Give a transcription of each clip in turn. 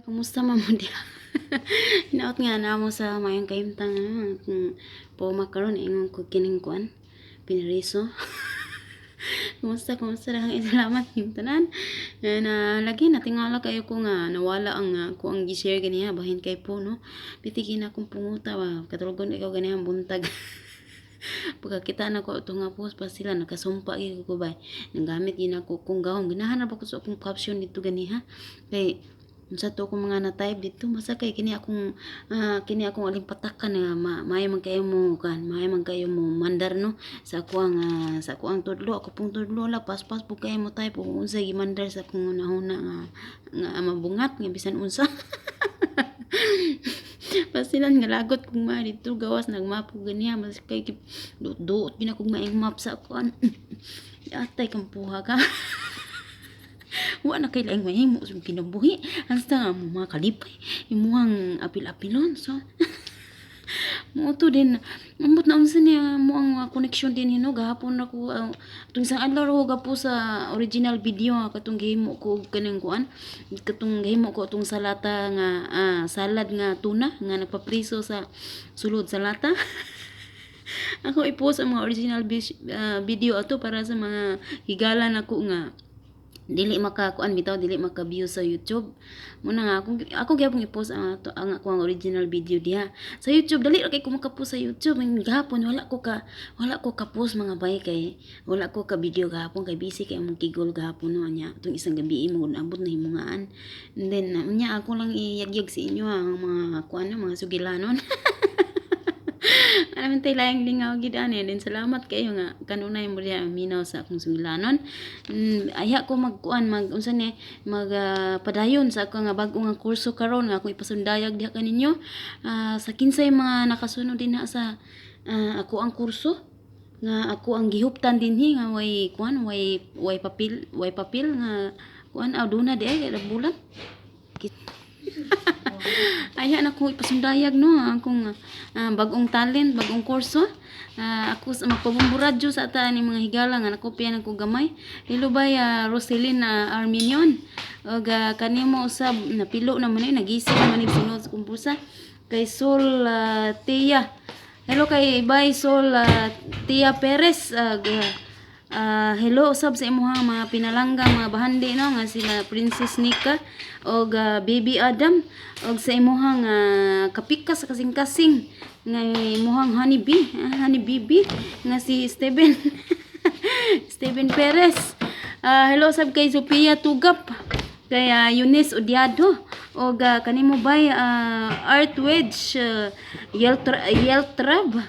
Kumusta man mo diha? Hinaot nga naa mo sa maayong kahimtang, ano, kung puma karon ingon ko kining kuan piniriso. Kumusta, kumusta? Daghang salamat inyong tanan. Na lagi natingala kayo ko nga nawala ang ko ang gi-share ganiha, bahin kay po, no. Piti gina akong punguta ba katulugon ikaw ganihang buntag. Pagkakita na ko ito nga post pa sila nakasumpa gyud ko ba. Nanggamit gyud ako kung gahom ganahan ra ba ko sa akong caption dito ganiha. Kay unsa to akong mga na-type dito, basta kay kini akong alimpatakan nga maayo man kayo mo kan, maayo man kayo mo mandar, no, sa ako ang tudlo, ako pong tudlo la paspas po kayo mo type kung unsa gimandar sa akong hunahuna nga nga mabungat nga bisan unsa. Pasilan nga lagot kung ma dito gawas nagmapo ganiya, mas kay duot gyud akong maing map sa kuan. Atay kang puha ka. Wa na kay laing mahimo sa kinabuhi. Hasta nga mo mga kalipay imuhang apil-apilon. So mo to din ambot na unsa niya mo ang connection din hino gahapon na ko, atong isang adlaw ra ko gapo sa original video nga katong gihimo ko og kaning kuan, katong gihimo ko atong salata nga salad nga tuna nga nagpapriso sa sulod sa lata. Ako i-post ang mga original video ato para sa mga higala nako nga dili maka kuan bitaw, dili maka view sa YouTube. Muna nga akong ako gyapon i-post ang ato, ang ako ang original video diha sa YouTube. Dali ra kay ko maka-post sa YouTube. Ang gahapon wala ko ka post, mga bay, kay wala ko ka video gahapon kay busy kay among kigol gahapon, no. Nya atong isang gabi mo abot na himungaan. And then unya ako lang iyagyag sa inyo ang mga kuan, mga sugilanon. Alam tay laing lingaw gid ani din. Salamat kayo nga kanunay mo diha minaw sa akong sugilanon. Ayha ko magkuan, mag unsa ni, mag padayon sa ako nga bag-o nga kurso karon nga ako ipasundayag diha kaninyo. Sa kinsay mga nakasunod dinha sa ako ang kurso nga ako ang gihuptan dinhi nga way kuan, way papel, way papel nga kuan aw duna di ay bulan. Ayha na ko ipasundayag, no, ang akong bag-ong talent, bagong kurso. Ako sa magpabombo radyo sa ata ni mga higala nga nakopya nang ko gamay. Hello bay, Roselyn Arminion. Ug kanimo usab napilo na man ni, nagising man ni sunod sa kumpusa. Kay Sol Tia. Hello kay bay Sol Tia Perez. Hello usab sa imuhang mga pinalangga, mga bahandi, no, nga sila Princess Nika og Baby Adam, og sa imuhang kapikas sa kasing-kasing nga imuhang honey bee, honey baby nga si Steven Steven Perez. Hello sab kay Sophia Tugap, kay Eunice Odiado, og kanimo bay Art Wedge Yeltrab,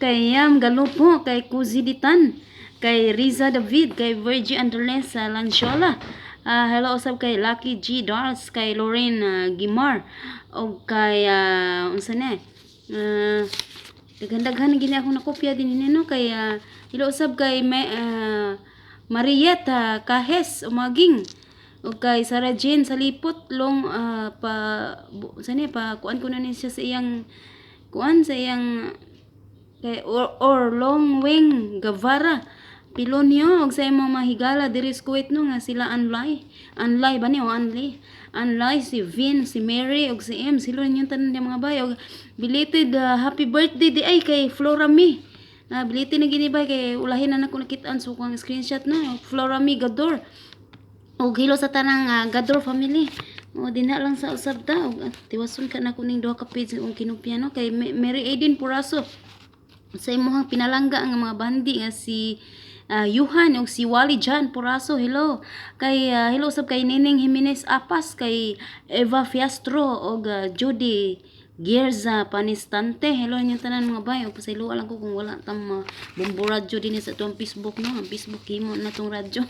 kay Yam Galupo, kay Kuzi Ditan, kay Riza David, kay Virgie Andrles Lanciola. Hello usab kay Lucky G Dars, kay Lorraine Gimar, og kay unsa ni? Daghan-daghan gini akong nakopya din no, kay hello usab kay Marieta Kahes Umaging, ug kay Sarah Jane Salipot long pa bu, unsa ni, pa kuan ko na ni siya sa iyang kuan, sa iyang kay or Long Wing Gavara Pilonio, og sa imong mga higala diri sa Kuwait, no, nga sila Anlay Anlay ba ni o Anlay Anlay, si Vin, si Mary ug si M sila ninyong tanan mga bay. Og belated happy birthday di ay kay Flora Mi. Belated na gini bay kay ulahin na nako nakitaan so kung screenshot, no. Flora Mi Gador, og hello sa tanang Gador family. O dinha lang sa usab ta og tiwason ka na kuning duha ka page ang kinupya, no, kay Mary Aiden Puraso, sa imuhang pinalangga ang mga bandi nga si Yuhan ug si Wally John Puraso. Hello kay hello sab kay Nining Jimenez Apas, kay Eva Fiastro ug Judy Gierza Panistante. Hello inyong tanan, mga bay, ug pasayloa lang ko kung wala tam bombo radyo dinhi sa atong Facebook, no. Ang Facebook himo na tong radyo.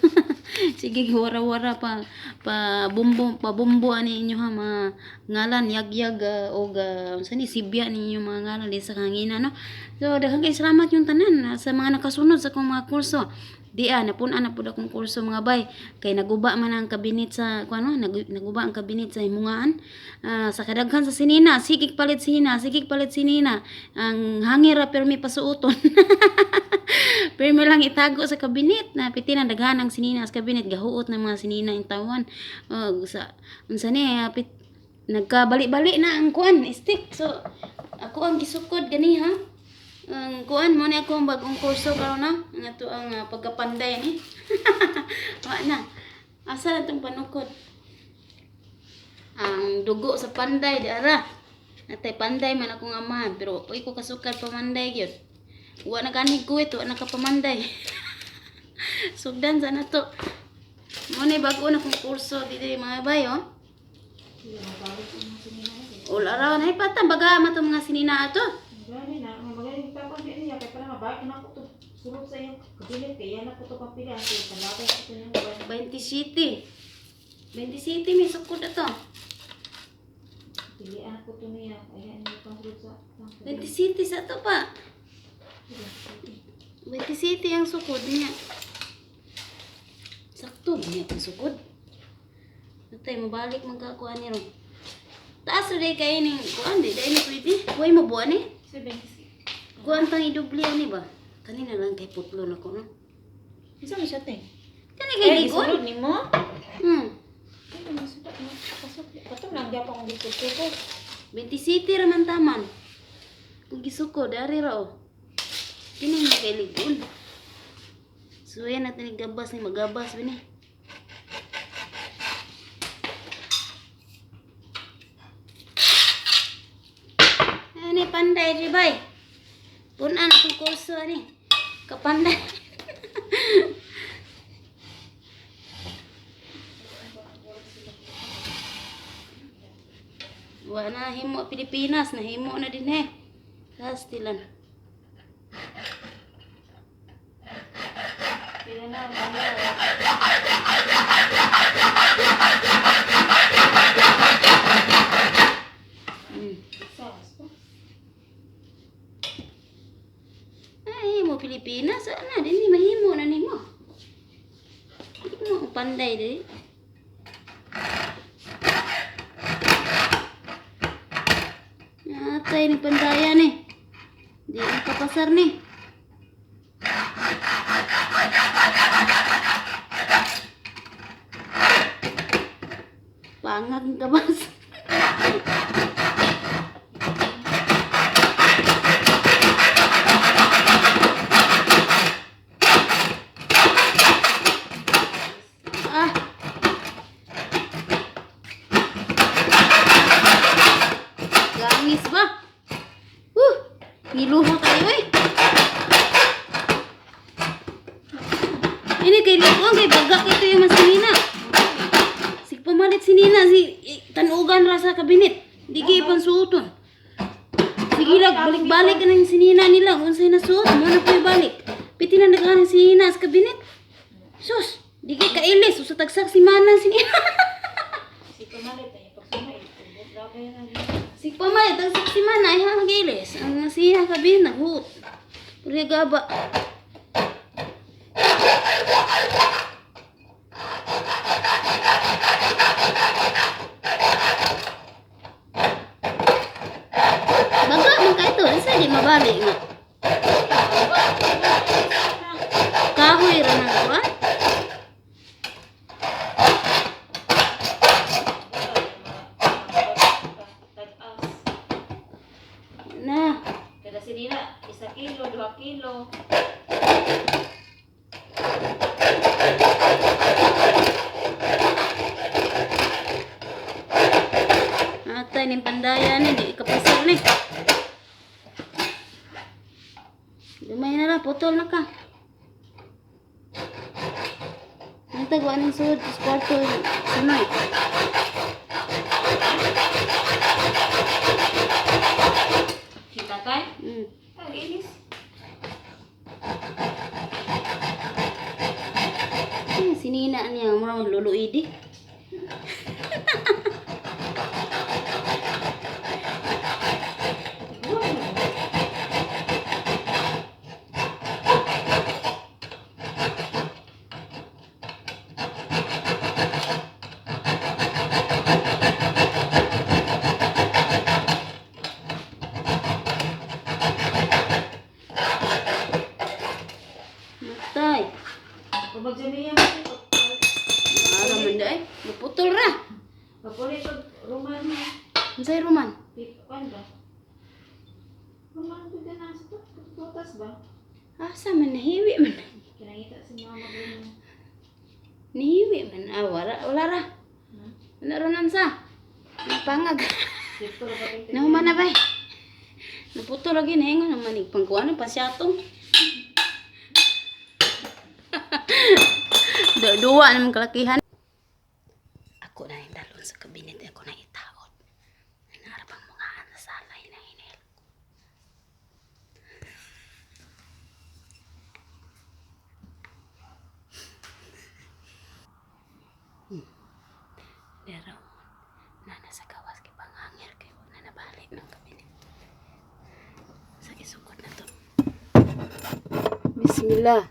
Sige, wara-wara pa pa bombo pa bombo ani inyo ha mga ngalan, yagyag og unsa ni, sibya ninyo mga ngalan din sa hangina, no. So daghang kay salamat yung tanan sa mga nakasunod sa akong mga kurso. Di napun-an na pud akong kurso, mga bay, kay naguba man ang kabinet sa kuan, no, naguba ang kabinet sa himungaan. Sa kadaghan sa sinina, sigig palit sinina, sigig palit sinina. Ang hangir ra permi pasuoton. Permi lang itago sa kabinet na piti na daghan ang sinina sa kabinet, gahuot ng mga sinina in tawan. Og sa unsa ni pit Nagkabali-bali na ang kuan, stick. So, ako ang gisukod gani ha. Ang kuan mo ni ako ang bagong kurso karon na. Ang ato ang pagkapanday ni. Wa na. Asa na tong panukod? Ang dugo sa panday di ara. Natay panday man akong amahan pero uy ko kasukad pamanday gyud. Wa na gani guwit, wa na ka pamanday. Sugdan sa na to. Mo ni bago na kong kurso dili mga bay oh. Ul araw na ipatan baga man mga sinina ato. Gani na, magaling pa ko niya kay para mabalik na ko to. Sulod sa iyang kabilit kay yan ako to papila kay palabay ko to niyang 20 city. 20 city may sukod ato. Pilian ko to niya ayan niya pang sulod sa 20 city sa to pa. 20 city ang sukod niya. Sakto ba niya ang sukod? Atay, mabalik man ka kuan ni ron. Taas ra day kay ning kuan di dai ni pwede. Kuay mo buwan ni. 76. Kuan pang idubli ani ba? Kanina lang kay putlo na ko no. Isa man siya te. Kani kay Ay, ligon. gisulod nimo? Ay, gisulod mo. Pasok. Katong lang gyapon akong gisukod ko. 20 city ra man taman. Kung gisukod ari ra oh. Kini man kay ligon. So yan natin ni gabas ni magabas bini. Ani panday di bay. Punan akong kurso ani. Kapanday. Wa na himo Pilipinas, nahimo na din eh. Kastilan. Pila na ang ano. Sa. Ay, mo Pilipinas, ana din ni mahimo na nimo. Himo ang panday di. Atay ni pandaya ni. Di na kapasar ni. Pangag ang kabas. Ah. Gangis ba? Niluha kayo eh. Ini kay Likuan, kay bagak ito yung mas sinina. Si pamalit si Nina, si eh, tanugan ra sa kabinet. Di kay pansuoton. Sige lang, balik-balik ka ng sinina nila. Unsay nasuot, mo na po'y balik. Piti na naghanang sinina sa kabinet. Sus, di kay kailis. Usa tagsak si Manang sinina. Si pamalit ay pagsumay. Grabe na. Si pamalit, tagsak si Mana, ay hang gilis. Ang siya kabinet, naghuot. Puro gaba. Baga man ka ito, isa di mabali nga. Kahoy ra nang kuan. Tag-as. Na, Kada sinina, 1 kilo, 2 kilo. Atay ning pandaya ni di kapasar ni. Gamay na lang, putol na ka. Nagtagwa ng sud sa kwarto sunoy. Si tatay? Ang inis. Ay, sinina niya, murang luluidi. Siguro. Unsay Roman? Kuan ba? Roman ko din nasa to. Prutas ba? Asa man nahiwi man. Kinangita si mama ko. Nihiwi man. Ah, wala, wala ra. Wala ra nansa. Napangag. Dito ra ba yung Nahuman na bay. Naputo lagi na ingon naman pangkuan ang pasyatong. Duwa naman kalakihan. Ako na yung dalon sa kabinet, ako na itaod. Naarapang mga sa sala hinahinil. Pero, na nasa gawas kay panghangir kay wala na nabalik ng kabinet. Sa isukod na to. Bismillah.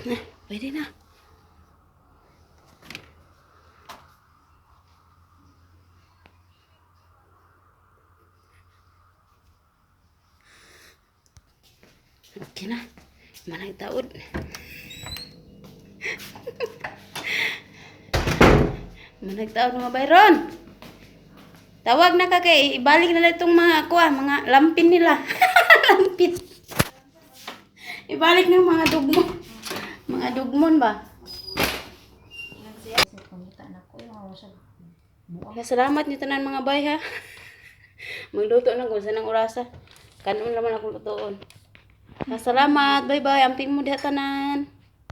Na, pwede na. Okay na. Manay taod. Manay taod mga Byron. Tawag na ka kay ibalik na lang itong mga kuha, mga lampin nila. Lampin. Ibalik na yung mga dugmon. Mga dugmon ba? Pangita na ko yung ako siya. Buang. Kaya salamat niyo tanan mga bay ha. Magluto na ko sa nang orasa. Kanon naman akong lutoon. Ha, salamat. Bye bye. Amping mo diha tanan.